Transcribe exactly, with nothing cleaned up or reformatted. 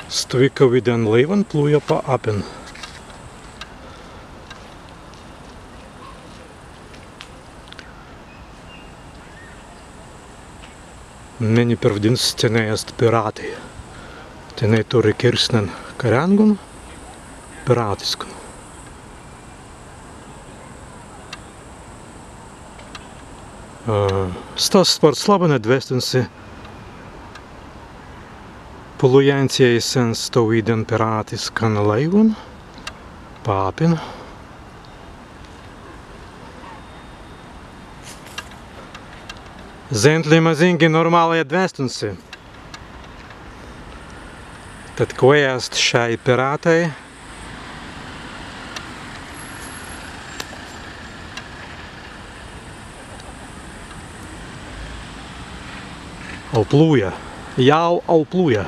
Stwi kawīdan laīwan plūja pa appin. Mennei perwaidinna si, tenēi ast pirātai. Tenēi turri kīrsnan karjāngun, pirātiskan. Ā, stas spārts labbai etdwestun si plūjantjai sen stawīdan pirātiskan laīwan pa appin. Zentli mazīngi normālai etdwestun si. Tēt kwēi ast šai pirātai? Auplūja. Jāu auplūja.